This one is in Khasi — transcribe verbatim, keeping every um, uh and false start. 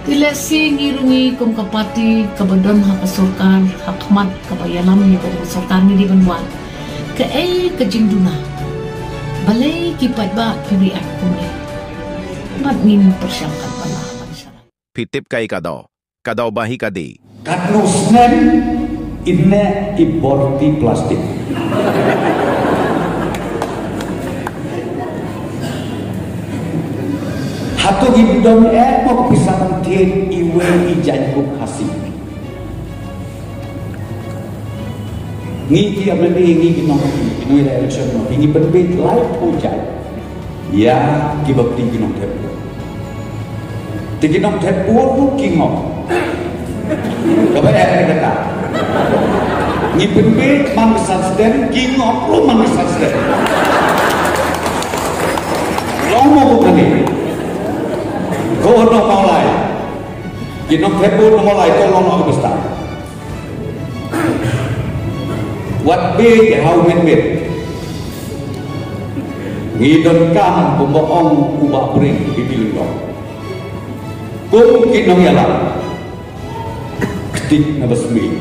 Te lehse ngi ruh ngi kum ka party kaba don ha ka sorkar, ha khmat kaba ïalam ïa ka sorkar ngi dei ban wad kaei ka jingduna. Balei ki paidbah ki react kumne? Bad ngin pyrshang katba lah ban sharai. Phi tip kai ka daw, ka daw ba hi ka dei. Katno snem ine i bor ti plastik. Hato ngim don eh mo ka pisa ban thied iwei i jaiñkup Khasi. Ngi ki M L A, ngi ki nong, ki nong ïa election mo, ngi pynbeit lai phew jait ïa ki bapli ki nongthep bor. Te ki nongthep bor ruh ki ngop. Kaba eh kata. Ngi pynbeit man ka san snem, ki ngop ruh man ka san snem. Long mo ko kane. Ko no Mawlai. Ki nongthep bor no Mawlai, to long no ka basta. Wat be ki hau met met. Ngi donkam kumba ong u Bah Pring, ki bilin ko. Kum ki nongïalam. Ktik na basmi.